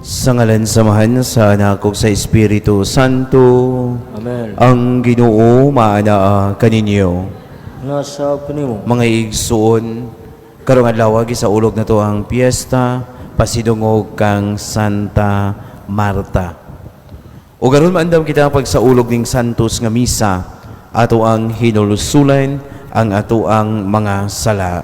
Sa ngalan sa Amahan, sa Anak ug sa Espiritu Santo. Amen. Ang Ginoo maanaa kaninyo. Nasa kanimo. Mga igsuon, karong adlaw gisaulog nato ang piyesta pasidungog kang Santa Marta. O karon maandam kita pagsaulog ning santos nga misa, ato ang hinulsulan ang ato ang mga sala.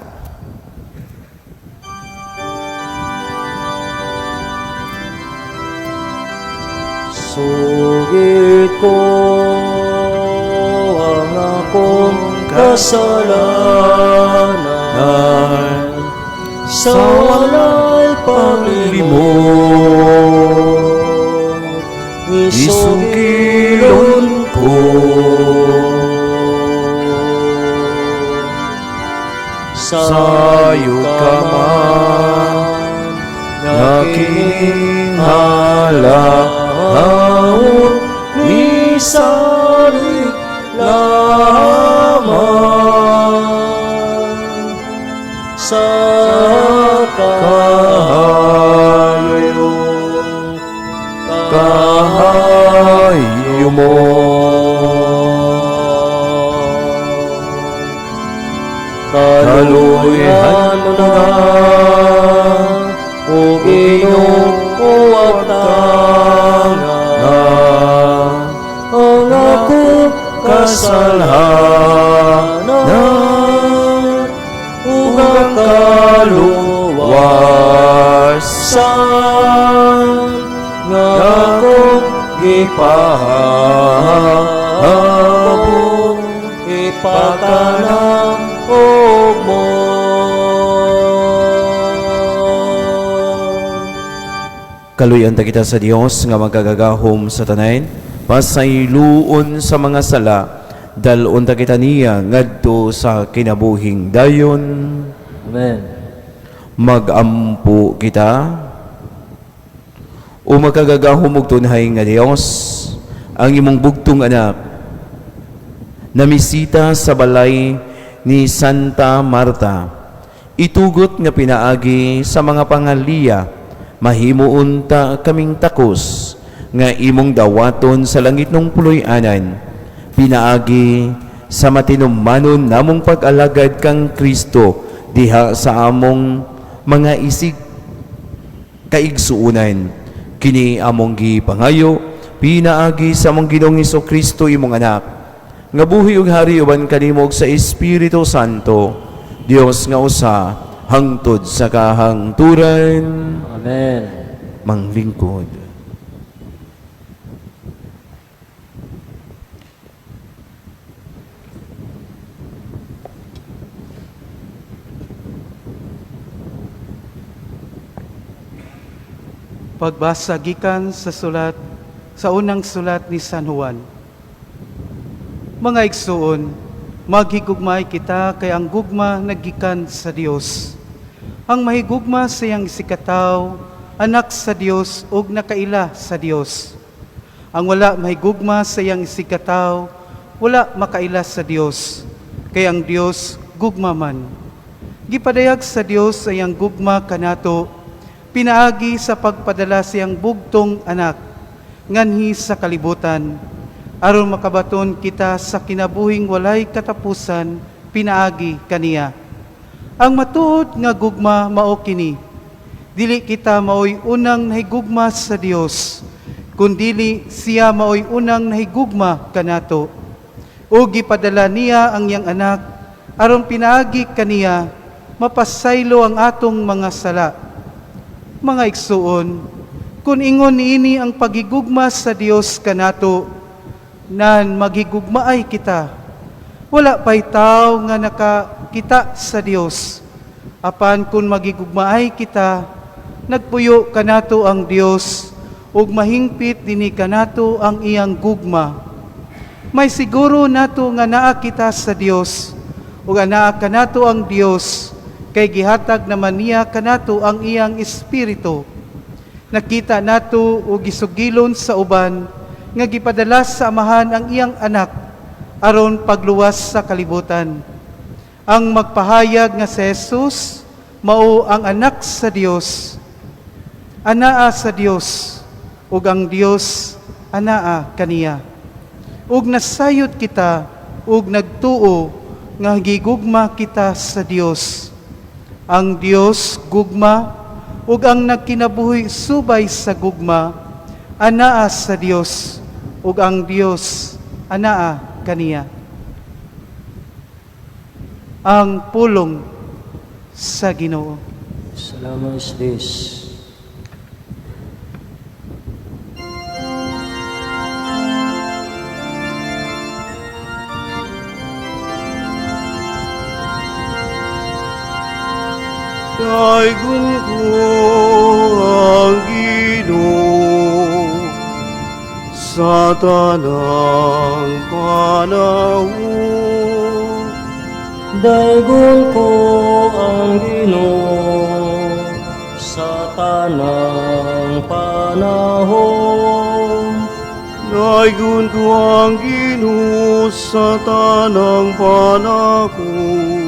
Sugit ko ang akong kasalanan sa walay paglimot. Isugilon ko Sayo ka man nga kining halahaon misalig lamang sa kahayo kahayo mo. Kaluoyan mo na, O Ginoo, at tanga ang akong kasalhanan ug ang kaluwasan nga akong gipahabol ipakanaog mo. Kaluy-an ta kita sa Dios nga magkagagahom sa tanan, pasayloon sa mga sala, dal-on ta kita niya ngadto sa kinabuhing dayon. Amen. Magampo kita. O makagagahom og tunhay nga Dios, ang imong bugtong anak namisita sa balay ni Santa Marta, itugot nga pinaagi sa mga pangaliya mahimo unta kaming takos nga imong dawaton sa langitnong puloy-anan, pinaagi sa matinumanon namong pag-alagad kang Kristo diha sa among mga isig kaigsuunan. Kini among gipangayo pinaagi sa among Ginoong Kristo, imong anak, nga buhi ug hari uban kanimo ug sa Espiritu Santo, Dios nga usa hangtod sa kahangturan. Amen. Manglingkod. Pagbasa gikan sa sulat sa unang sulat ni San Juan. Mga igsuon, maghigugmaay kita kay ang gugma naggikan sa Dios. Ang mahigugma sa iyang isigkatawo, anak sa Dios ug nakaila sa Dios. Ang wala mahigugma sa iyang isigkatawo, wala makaila sa Dios, kay ang Dios gugma man. Gipadayag sa Dios ang iyang gugma kanato pinaagi sa pagpadala sa iyang bugtong anak nganhi sa kalibutan, aron makabaton kita sa kinabuhing walay katapusan pinaagi kaniya. Ang matuod nga gugma mao kini: dili kita maoy unang nahigugma sa Dios, kundili siya maoy unang nahigugma kanato ug gipadala niya ang iyang anak aron pinaagi kaniya mapasaylo ang atong mga sala. Mga igsuon, kung ingon niini ang pagigugma sa Dios kanato, nan maghigugmaay kita. Wala pa'y tao nga nakakita sa Dios. Apan kung magigugmaay kita, nagpuyo kanato ang Dios ug mahingpit dinhi kanato ang iyang gugma. May siguro nato nga naa kita sa Dios ug anaa kanato ang Dios, kay gihatag naman niya kanato ang iyang espiritu. Nakita nato ug gisugilon sa uban nga gipadala sa Amahan ang iyang anak aron pagluwas sa kalibutan. Ang magpahayag nga si Jesus mao ang anak sa Dios. Anaa sa Dios ug ang Dios anaa kaniya. Ug nasayod kita ug nagtuo nga gigugma kita sa Dios. Ang Dios gugma, ug ang nagkinabuhi subay sa gugma anaa sa Dios ug ang Dios anaa kaniya. Ang pulong sa Ginoo. Salamat sa Dios. Daygon ko ang Ginoo sa tanang panahon. Daygon ko ang Ginoo sa tanang panahon. Daygon ko ang Ginoo sa tanang panahon.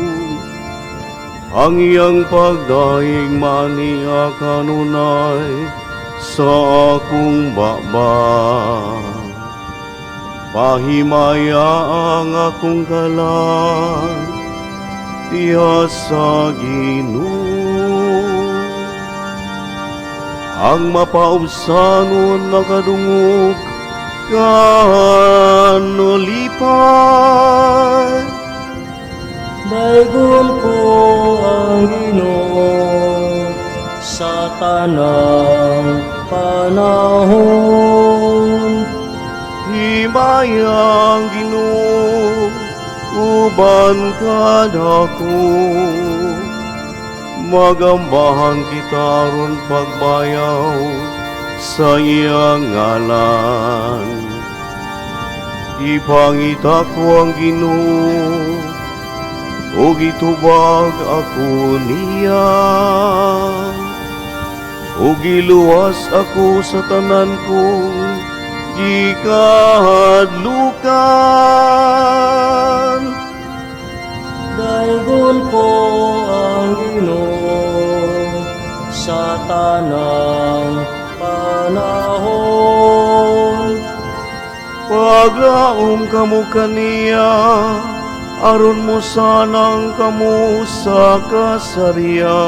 Ang iyang pagdaig maniya kanunay sa akong baba. Pahimaya ang akong kalag diha sa Ginoo. Ang mapaubsanon nakadungog kanulipay. Daygon ko ang Ginoo sa tanang panahon. Himaya ang Ginoo uban kanako. Magambahan kita aron pagbayaw sa iyang ngalan. Ipangita ko ang Ginoo ug itubag ako niya. Ug giluwas ako sa tanan kong gikahadlukan. Daygon ko ang Ginoo sa tanang panahon. Paglaom kamo kaniya, aron mo sanang kamo sa kasariya.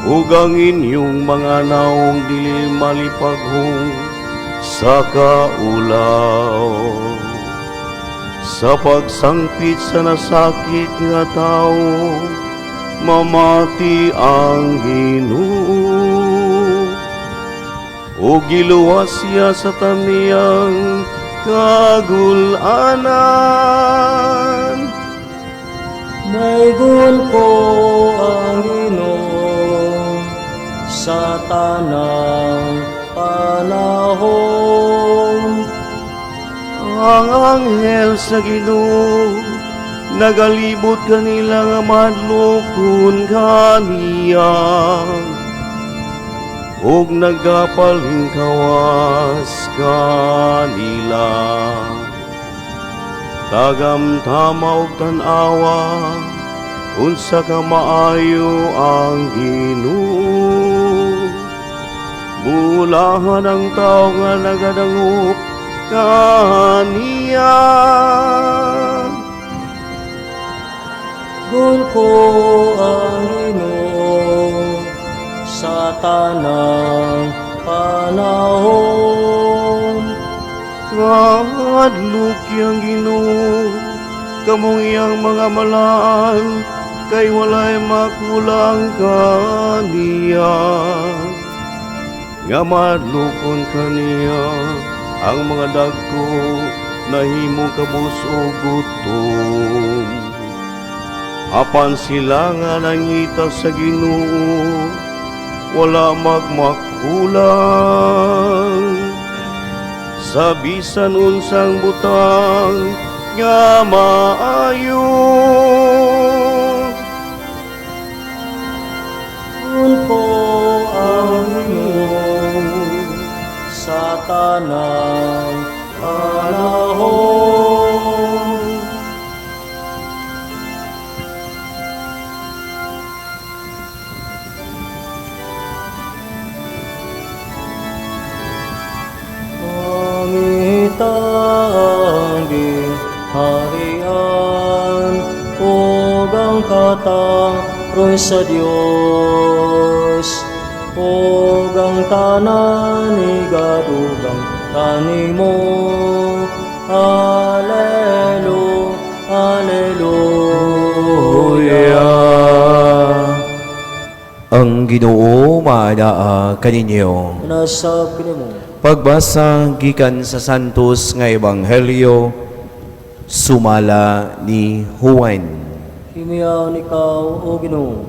Ug ang inyong mga naong dili malipaghong sa kaulaw. Sa pagsangpit sa nasakit nga tao, mamati ang Ginoo. Ug giluwas siya sa taniyang kagulanan. Daygon ko ang Ginoo sa tanang panahon. Ang anghel sa Ginoo nagalibot kanila nga mahadlokon kaniya ug nagapalingkawas kanila. Tagamtama ug tan-awa unsa ka maayo ang Ginoo. Bulahan ang tao nga nagadangop kaniya. Daygon ko ang Ginoo sa tanang panahon. Kahadlok ang Ginoo, kamong iyang mga malaan, kay walay makulang kaniya. Nga madlokon kaniya ang mga dagko nahimo kabus o gutom. Apan sila nga nangita sa Ginoo, wala magmakulang. Sa bisan unsang butang nga maayo. Daygon ko ang Ginoo sa tanang panahon. Matarong sa Dios, ug ang tanan igadugang kanimo. Alleluia, Alleluia. Ang Ginoo maanaa kaninyo. Nasa kanimo. Pagbasa gikan sa Santos nga Ebanghelyo sumala ni Juan. Himayaon ikaw, O Ginoo.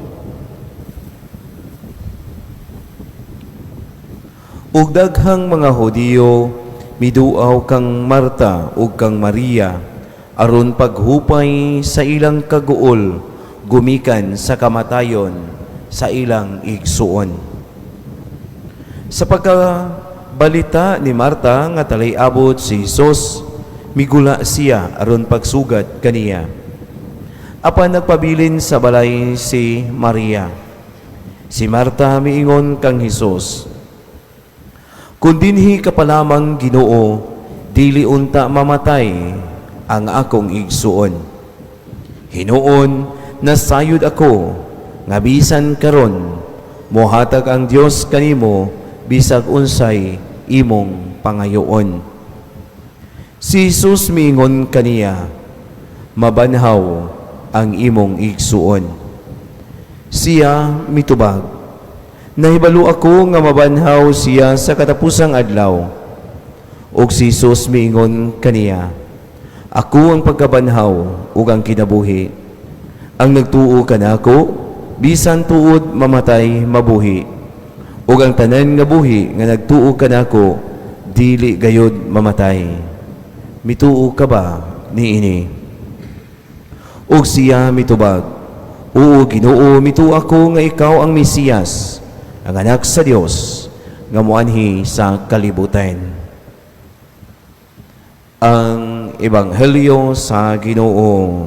Ug daghang mga Hudiyo miduaw kang Marta ug kang Maria aron paghupay sa ilang kaguol gumikan sa kamatayon sa ilang igsuon. Sa pagkabalita ni Marta nga talay abot si Hesus, migula siya aron pagsugat kaniya. Apan nagpabilin sa balay si Maria. Si Marta miingon kang Hesus, "Kung dinhi ka pa lamang, Ginoo, dili unta mamatay ang akong igsuon. Hinuon, nasayod ako nga bisan karon mohatag ang Dios kanimo bisag unsay imong pangayoon." Si Jesus miingon kaniya, "Mabanhaw ang imong igsuon." Siya mitubag, "Nahibalo ako nga mabanhaw siya sa katapusang adlaw." Ug si Jesus miingon kaniya, "Ako ang pagkabanhaw ug ang kinabuhi. Ang nagtuo kanako, bisan tuod mamatay, mabuhi. Ug ang tanan nga buhi nga nagtuo kanako, dili gayod mamatay. Mituo ka ba niini?" Ug siya mitubag, "Oo, Ginoo, mituo ako nga ikaw ang Mesiyas, ang anak sa Dios nga moanhi sa kalibutan." Ang Ebanghelyo sa Ginoo.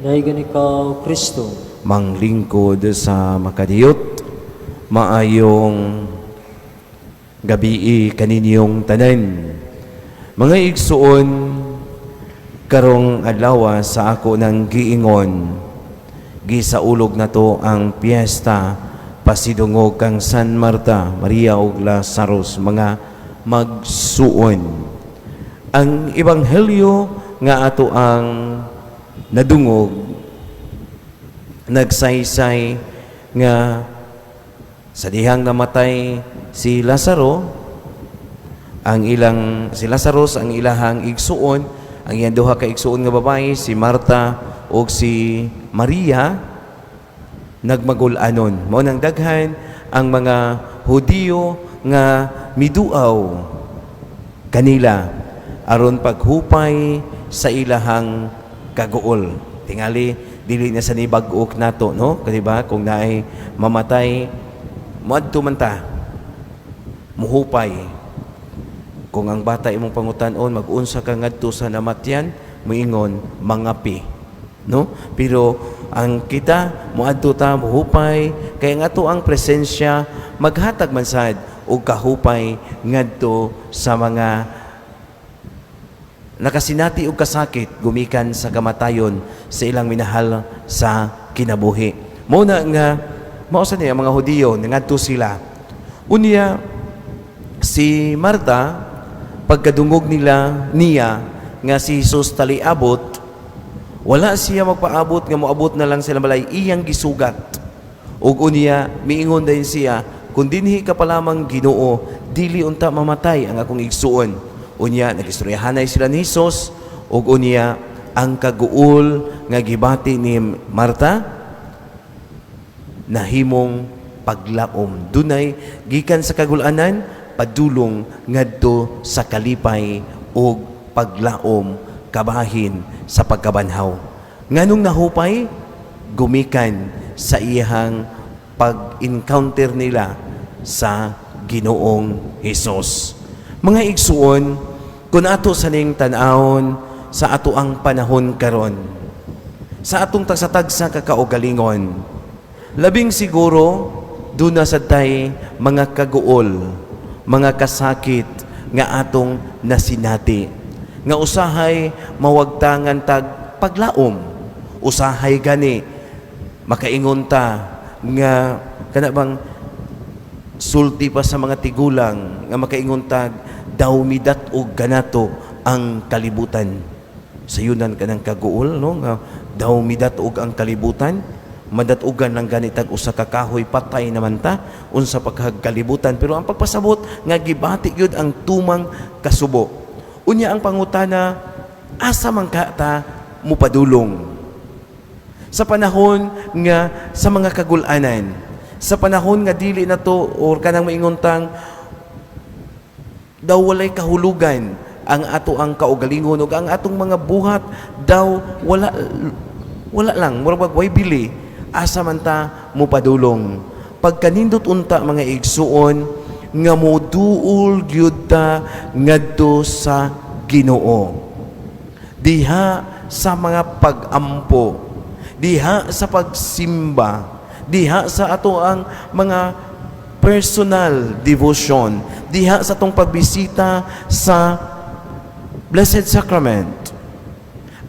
Daygan ikaw, Kristo. Manglingkod sa makadiyot, maayong gabii kaninyong tanan. Mga igsuon, karong adlaw sa ako ng giingon, gisaulog nato ang piyesta pasidungog kang San Marta, Maria ug Lazarus, mga magsuon. Ang ebanghelyo nga ato ang nadungog nagsaysay nga sa dihang namatay si Lazaro, ang ilang si Lazarus, ang ilahang igsuon, ang iyang duha ka igsuon nga babae, si Marta ug si Maria, nagmagul-anon. Mao nang daghan ang mga Hudiyo nga miduaw kanila aron paghupay sa ilahang kaguol. Tingali dili na sa ni bag-ok nato, no? Kadi ba kung naay mamatay, moadto man ta muhupay. Kung ang bata imong pangutan-on, mag-unsa ka ngadto sa namatyan, moingon mangapi, no? Pero ang kita moadto ta muhupay kay ang ato ang presensya maghatag man sad og kahupay ngadto sa mga nakasinati og kasakit gumikan sa kamatayon sa ilang minahal sa kinabuhi. Mao na nga mao sa niya mga Hudiyo ngadto sila. Unya si Marta, pagkadungog nila niya nga si Jesus taliabot, wala siya magpaabot nga moabot na lang sila balay, iyang gisugat. Ug unya miingon din siya, "Kung dinhi ka pa lamang, Ginoo, dili unta mamatay ang akong igsuon." Unya nagistoryahanay sila ni Jesus ug unya ang kaguol nga gibati ni Marta nahimong paglaom. Dunay gikan sa kagulanan padulong ngadto sa kalipay ug paglaom kabahin sa pagkabanhaw. Nganong nahupay? Gumikan sa iyang pag-encounter nila sa Ginoong Hesus. Mga igsuon, kung ato sa ning tan-awon sa ato ang panahon karon, sa atong tagsa-tagsa kakaugalingon, labing siguro duna sa tay mga kaguol, mga kasakit nga atong nasinati, nga usahay mawagtangan tag paglaom, usahay gani Makaingon ta nga kana bang sulti pa sa mga tigulang nga makaingon ta daw midat-og kanato ang kalibutan. Sayunan kanang kaguol, no, nga daw midat-og ang kalibutan, madat-ogan lang ganitag usa ka kahoy, patay naman ta, unsa pagkalibutan. Pero ang pagpasabot nga gibati gyud ang tumang kasubo. Unya ang pangutana, asa man ka ta mupadulong sa panahon nga sa mga kagulanan, sa panahon nga dili na to or kanang maingontang daw walay kahulugan ang ato ang kaugalingon ug ang atong mga buhat, daw wala wala lang, murag way bili, asa man ta mupadulong? Pagkanindot unta, mga igsuon, nga moduol gyud ta ngadto sa Ginoo diha sa mga pag-ampo, diha sa pagsimba, diha sa ato ang mga personal devotion, diha sa atong pagbisita sa Blessed Sacrament.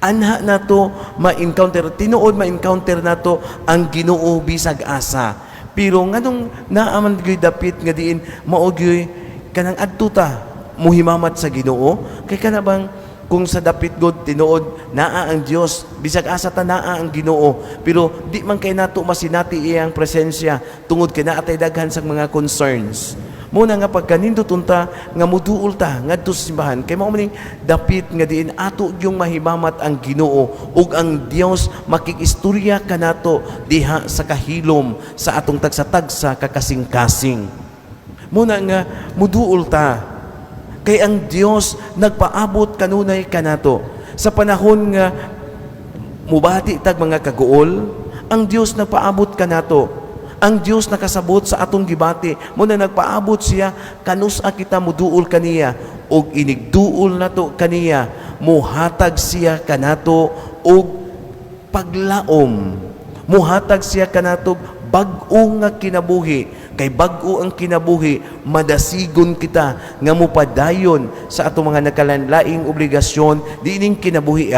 Anha nato ma-encounter, tinuod ma-encounter nato ang Ginoo bisag asa. Pero nganong naa man gyud dapit nga diin mao gyud kanang adto ta muhimamat sa Ginoo, kay kana bang kung sa dapit god tinuod naa ang Dios, bisag asa ta naa ang Ginoo, pero di man kay nato masinati iyang presensya tungod kay naa tay daghan sa mga concerns. Mao na nga pagkanindot unta nga muduol ta ngadto sa simbahan kay mao maning dapit nga diin ato yung mahimamat ang Ginoo ug ang Dios makikistorya kanato diha sa kahilom sa atong tagsa-tagsa kakasing-kasing. Mao na nga muduol ta kay ang Dios nagpaabot kanunay kanato sa panahon nga mubati tag mga kaguol. Ang Dios nagpaabot kanato. Ang Dios nakasabot sa atong gibati. Mao na nagpaabot siya kanus-a kita muduol kaniya, ug inigduol nato kaniya, muhatag siya kanato og paglaom, muhatag siya kanato bag-o nga kinabuhi. Kay bag-o ang kinabuhi, madasigon kita nga mupadayon sa atong mga nakalanlaing obligasyon diining kinabuhi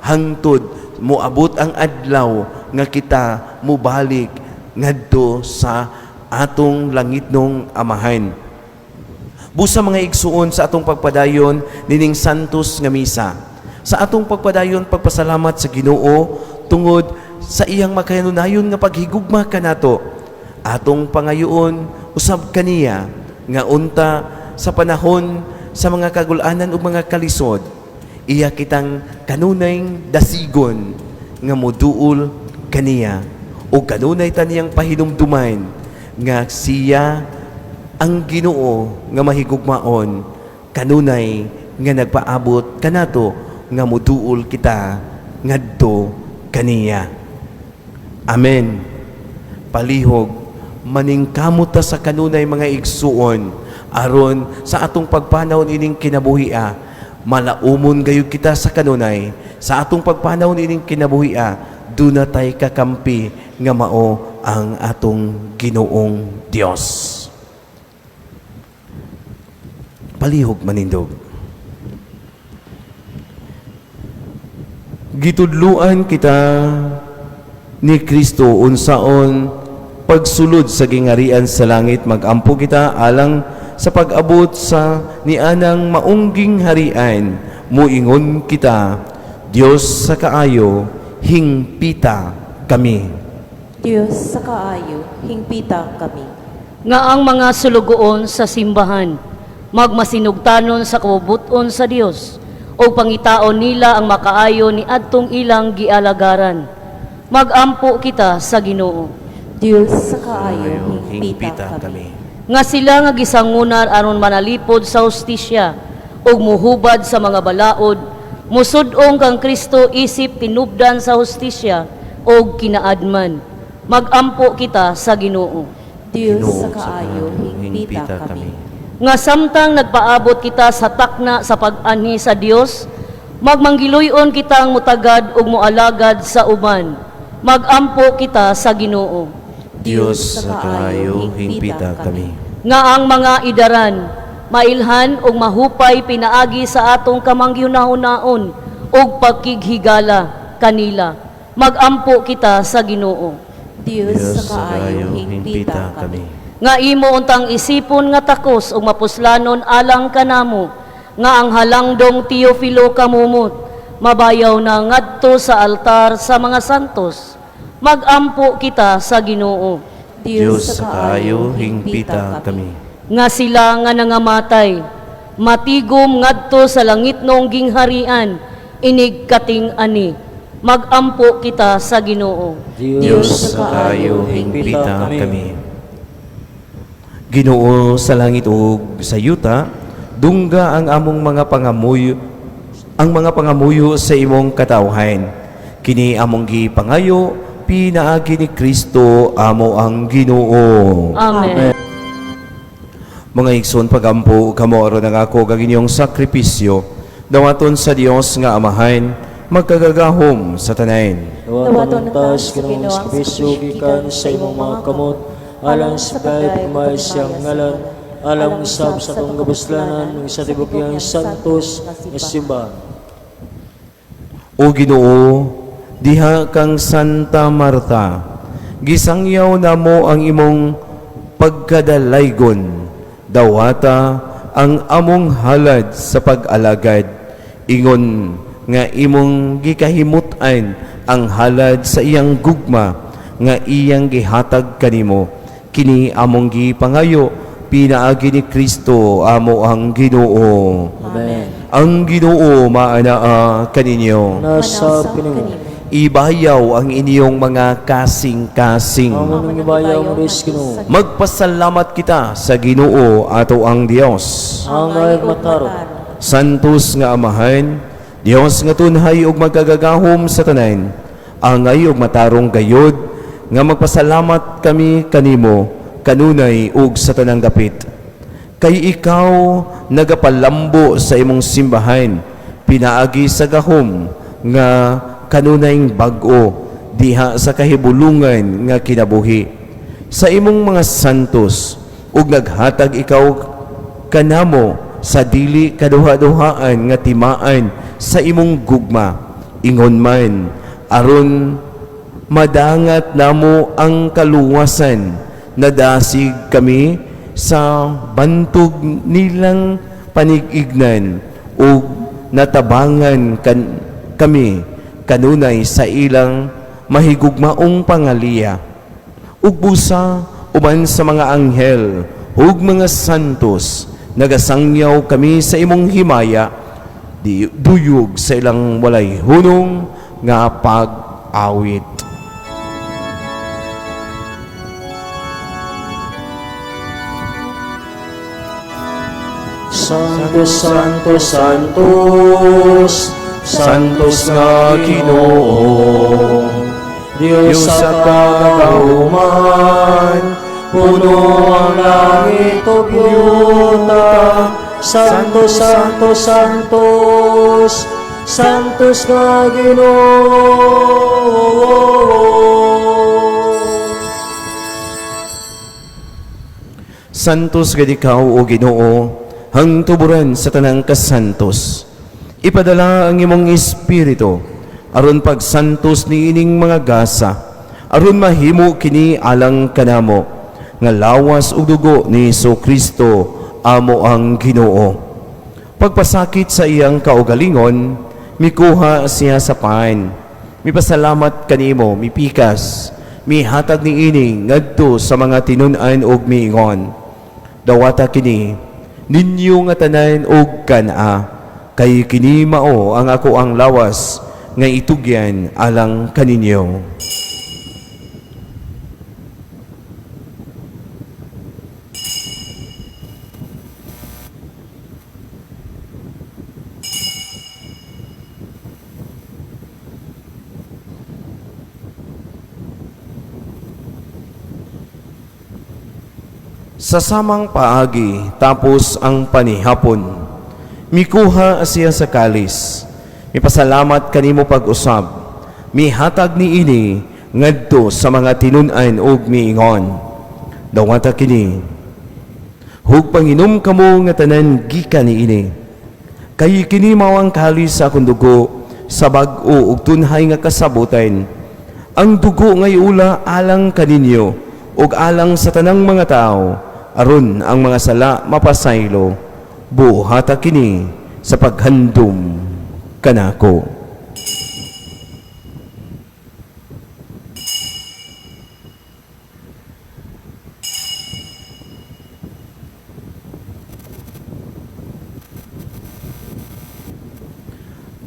hangtod moabot ang adlaw nga kita mobalik ngadto sa atong langitnong Amahan. Busa, mga igsuon, sa atong pagpadayon nining Santos nga Misa, sa atong pagpadayon pagpasalamat sa Ginoo tungod sa iyang makanunayon nga paghigugma kanato, atong pangayoon usab kaniya nga unta sa panahon sa mga kagulanan ug mga kalisod, iya kitang kanunay dasigon nga moduol kaniya o kanunay ta niyang pahinumduman nga siya ang Ginoo nga mahigugmaon, kanunay nga nagpaabot kanato nga moduol kita ngadto kaniya. Amen. Palihog maningkamot ta sa kanunay, mga igsuon, aron sa atong pagpanaw ining kinabuhi malaumon gayud kita sa kanunay. Sa atong pagpanaw ining kinabuhi duna tay kakampi nga mao ang atong Ginoong Dios. Palihog manindog. Gitudluan kita ni Kristo unsaon pagsulod sa gingarian sa langit. Magampo kita alang sa pag-abot sa nianang maungging harian. Muingon kita, Dios sa kaayo, hingpita kami. Diyos sa kaayo, hingpita kami. Nga ang mga sulugoon sa simbahan magmasinugtanon sa kabubuton sa Dios o pangitaon nila ang makaayo ni adtong ilang gialagaran. Magampo kita sa Ginoo. Diyos sa kaayo, hingpita kami. Nga sila nga gisangunar aron manalipod sa hustisya ug muhubad sa mga balaod, musud-ong kang Kristo isip tinubdan sa hustisya ug kinaadman. Magampo kita sa Ginoo. Diyos sa kaayo, hingpita kami. Nga samtang nagpaabot kita sa takna sa pag-anhi sa Dios, magmanggiluyon kitang mutagad ug moalagad sa uban. Magampo kita sa Ginoo. Diyos sa kaayo, hingpita kami. Nga ang mga idaran mailhan ug mahupay pinaagi sa atong kamangyunahunaon ug pagkighigala kanila. Magampo kita sa Ginoo. Dios sa kaayo, hingpita kami. Nga imo untang isipon nga takos ug mapuslanon alang kanamo, nga ang halangdong Teofilo kamumot, mabayaw na ngadto sa altar sa mga santos. Magampo kita sa Ginoo. Dios sa kaayo, hingpita kami. Nga sila nga nangamatay, matigom ngadto sa langitnong gingharian, inig kating ani. Magampo kita sa Ginoo. Dios sa kaayo, hingpita kami. Ginoo sa langit ug sa yuta, dungga ang among mga pangamuyo, ang mga pangamuyo sa imong katawhan. Kini among gipangayo pinaagi ni Kristo amo ang Ginoo. Amen. Mga igsoon, pagampo kamo aron ang ako kag inyong sakripisyo dawaton sa Dios nga Amahan magkagagahom sa tanan. Dawaton ang taas Ginoong sakripisyo gikan sa imong mga kamot, alang sa pagmahal siyang ngalan, alang usab sa atong kabuslanan ug sa tibuok iyang santos nga simbahan. O Ginoo, diha kang Santa Marta, gisangyaw namo ang imong pagkadalaygon, dawata ang among halad sa pag-alagad, ingon nga imong gikahimut-an ang halad sa iyang gugma nga iyang gihatag kanimo. Kini among gipangayo pinaagi ni Kristo amo ang Ginoo. Amen. Ang Ginoo maanaa kaninyo. Nasa pinimo. Ibayaw ang inyong mga kasing-kasing. Amo nang ibayaw mo rin Ginoo. Magpasalamat kita sa Ginoo ato ang Dios. Angay matarong. Santos nga Amahan, Dios nga tunhay ug magkagagahom sa tanan, angay ug matarong gayod nga magpasalamat kami kanimo kanunay ug sa tanang dapit. Kay ikaw nagapalambo sa imong simbahan, pinaagi sa gahom nga kanunayng bag-o diha sa kahibulungan nga kinabuhi. Sa imong mga santos ug naghatag ikaw kanamo sa dili kaduha-duhaan nga timaan sa imong gugma, ingon man aron madangat namo ang kaluwasan, nadasig kami sa bantog nilang panigignan ug natabangan kami kanunay sa ilang mahigugmaong pangaliya. Ug busa uban sa mga anghel ug mga santos, nagasangyaw kami sa imong himaya, di duyog sa ilang walay hunong nga pag-awit. Santos, Santos, Santos, Santos nga Ginoo, Diyos sa kagahuman, puno ang langit ug yuta. Santos, Santos, Santos, Santos nga Ginoo. Santos gid ikaw o Ginoo, hangtuburan sa tanang kasantos. Ipadala ang imong espiritu aron pagsantos niining mga gasa, aron mahimo kini alang kanamo nga lawas ug dugo ni Kristo amo ang Ginoo. Pagpasakit sa iyang kaugalingon, mikuha siya sa pan. Mipasalamat kanimo, mipikas, mihatag niini ngadto sa mga tinun-an ug miingon. Dawata kini ninyo nga tanan og kan-a, kay kini mao ang ako ang lawas nga itugyan alang kaninyo. Sa samang paagi, tapos ang panihapon, mikuha siya sa kalis, mipasalamat kanimo pag-usab, mihatag niini ngadto sa mga tinun-an ug miingon. Dawata kini, hug panginom kamo nga tanan gikan niini. Kay kini mao ang kalis sa akong dugo sa bag-o ug tunhay nga kasabutan. Ang dugo nga iula alang kaninyo ug alang sa tanang mga tao, aron ang mga sala mapasaylo. Buhata kini sa paghandom kanako.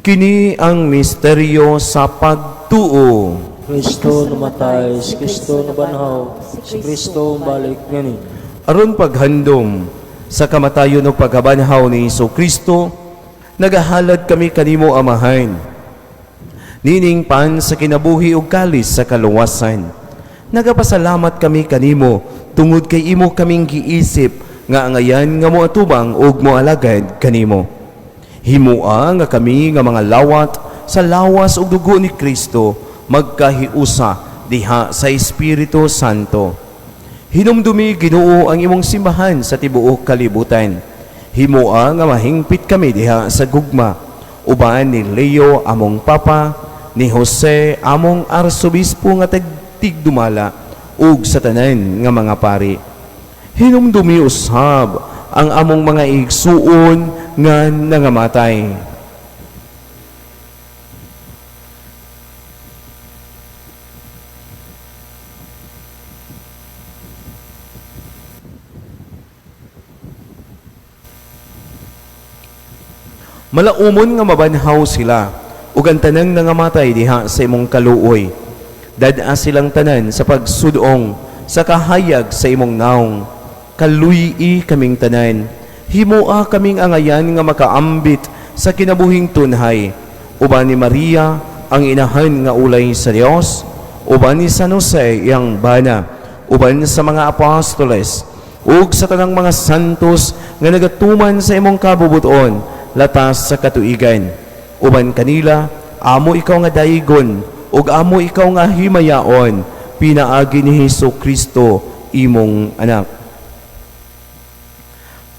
Kini ang misteryo sa pagtuo. Kristo namatay, si Kristo nabanhaw, si Kristo balik nganin. Aron paghandom sa kamatayon ug pagkabanhaw ni Hesus Kristo, nagahalad kami kanimo, Amahan, nining pan sa kinabuhi ug kalis sa kaluwasan. Nagapasalamat kami kanimo tungod kay imo kaming giisip nga angayan nga moatubang ug moalagad kanimo. Himua nga kami nga mga lawat sa lawas ug dugo ni Kristo magkahiusa diha sa Espiritu Santo. Hinumdumi, Ginoo, ang imong simbahan sa tibuok kalibutan. Himua nga mahingpit kami diha sa gugma uban ni Leo among Papa, ni Jose among Arsobispo nga tigdumala, ug sa tanan nga mga pari. Hinumdumi usab ang among mga igsuon nga nangamatay. Malaumon nga mabanhaw sila ug ang tanang nangamatay diha sa imong kaluoy. Dad-a silang tanan sa pagsudong sa kahayag sa imong naong. Kaluy-i kaming tanan. Himoa kaming angayan nga makaambit sa kinabuhing tunhay. Uban ni Maria ang inahan nga ulay sa Dios, uban ni San Jose iyang bana, uban sa mga apostoles, ug sa tanang mga santos nga nagatuman sa imong kabubuton latas sa katuigan. Uban kanila, amo ikaw nga daigon, ug amo ikaw nga himayaon, pinaagi ni Hesus Kristo imong anak.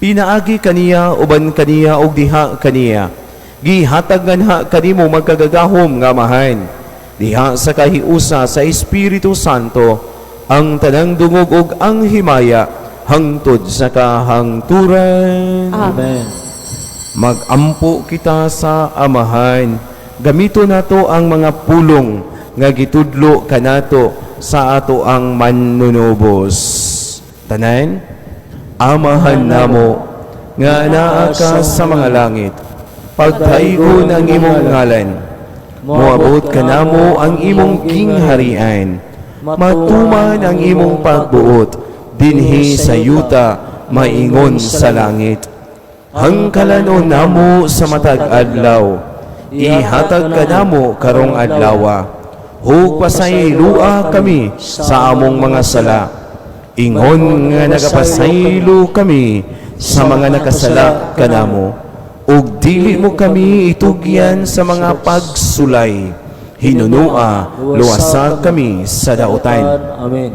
Pinaagi kaniya, uban kaniya, ug diha kaniya, gihatag nganha kanimo magkagagahom nga Amahan, diha sa kahiusa sa Espiritu Santo, ang tanang dungog ug ang himaya hangtod sa kahangturan. Amen. Magampo kita sa Amahan. Gamito nato ang mga pulong nga gitudlo kanato sa ato ang manunubos. Tanan, Amahan namo nga naa ka sa mga langit, pagdaygon ang imong ngalan. Moabot kanamo ang imong gingharian. Matuman ang imong pagbuot dinhi sa yuta maingon sa langit. Hangkalanon namo sa matag adlaw, ihatag kanamo karong adlawa. Ug pasaylua kami sa among mga sala, ingon nga nagapasaylo kami sa mga nakasala kanamo. Ug dili mo kami itugyan sa mga pagsulay, hinunua luwasa kami sa dautan. Amen.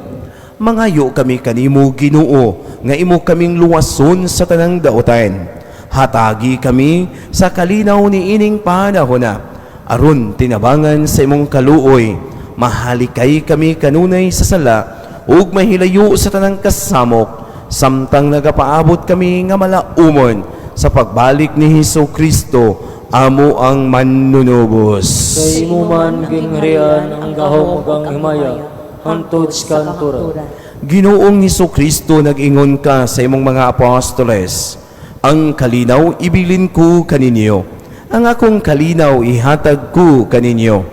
Mangayo kami kanimo, Ginoo, nga imo kaming luwason sa tanang dautan. Hatagi kami sa kalinaw ni ining panahona, aron tinabangan sa imong kaluoy, mahalikay kami kanunay sa sala ug mahilayo sa tanang kasamok, samtang nagapaabot kami nga malaumon sa pagbalik ni Hesus Kristo amo ang manunubos. Kay imo man gingharian ang gahom ug ang himaya hangtod sa kahangturan. Ginoong Hesus Kristo, nag-ingon ka sa imong mga apostoles, "Ang kalinaw ibilin ko kaninyo, ang akong kalinaw ihatag ko kaninyo.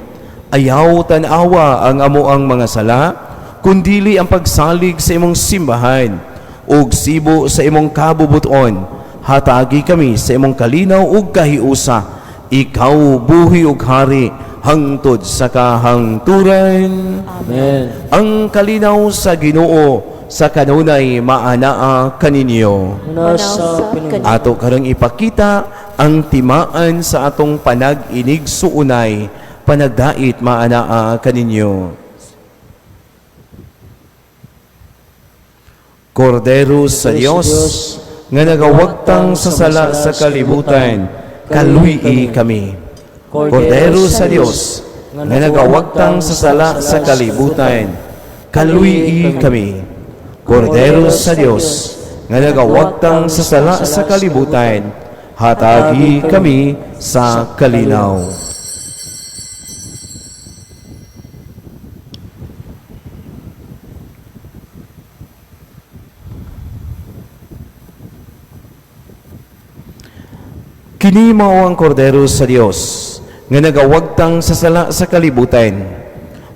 Ayaw tan-awa ang amo ang mga sala, kundili ang pagsalig sa imong simbahan, ug sibo sa imong kabubuton. Hatagi kami sa imong kalinaw ug kahiusa. Ikaw buhi ug hari hangtod sa kahangturan." Amen. Ang kalinaw sa Ginoo sa kanunay maanaa kaninyo. Nasa pinuno. Ato karang ipakita ang timaan sa atong panag-inig suunay, panagdait maanaa kaninyo. Kordero sa Dios nga nagawagtang sa sala sa kalibutan, kaluy-i kami. Kordero sa Dios nga nagawagtang sa sala sa kalibutan, kaluy kami. Kordero sa Dios, nga nagawagtang sa sala sa kalibutan, hatagi kami sa kalinaw. Kini mao ang kordero sa Dios nga nagawagtang sa sala sa kalibutan.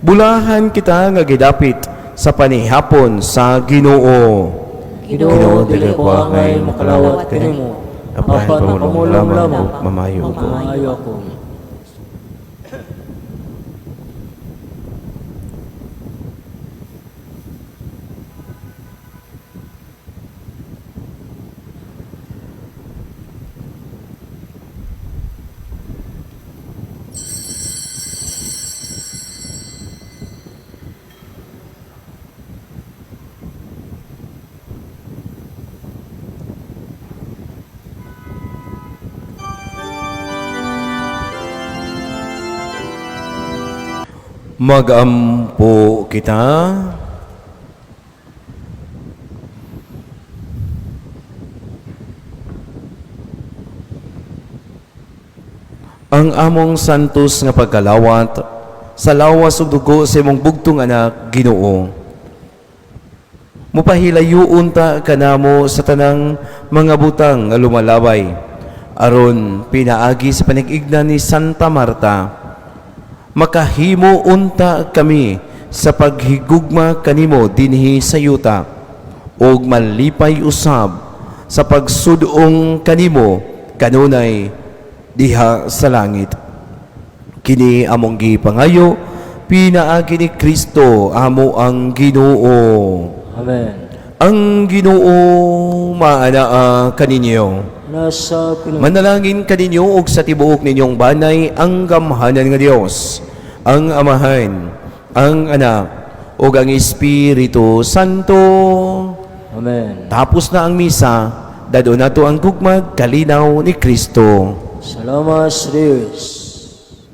Bulahan kita nga gidapit sa panihapon sa Ginoo. Ginoo, dili ko angay makalawat kanimo. Apan Apan pamulong pamulong lamang lamang ug mamayo ko. Mamayo ako. Magampo kita. Ang among santos nga pagkalawat sa lawas ug dugo sa imong bugtong anak Ginoo. Mupahilayoon ta kanamo sa tanang mga butang nga lumalabay aron pinaagi sa panag-igna ni Santa Marta makahimo unta kami sa paghigugma kanimo dinhi sa yuta ug malipay usab sa pagsudong kanimo kanunay diha sa langit. Kini among gipangayo pinaagi ni Kristo amo ang Ginoo. Amen. Ang Ginoo maanaa kaninyo. Nasa pinag Manalangin kaninyo og sa tibuok ninyong banay ang gamhanan nga Dios, ang Amahan, ang Anak, ug ang Espiritu Santo. Amen. Tapos na ang misa, dado nato ang gugmag kalinaw ni Kristo. Salamat sa Diyos.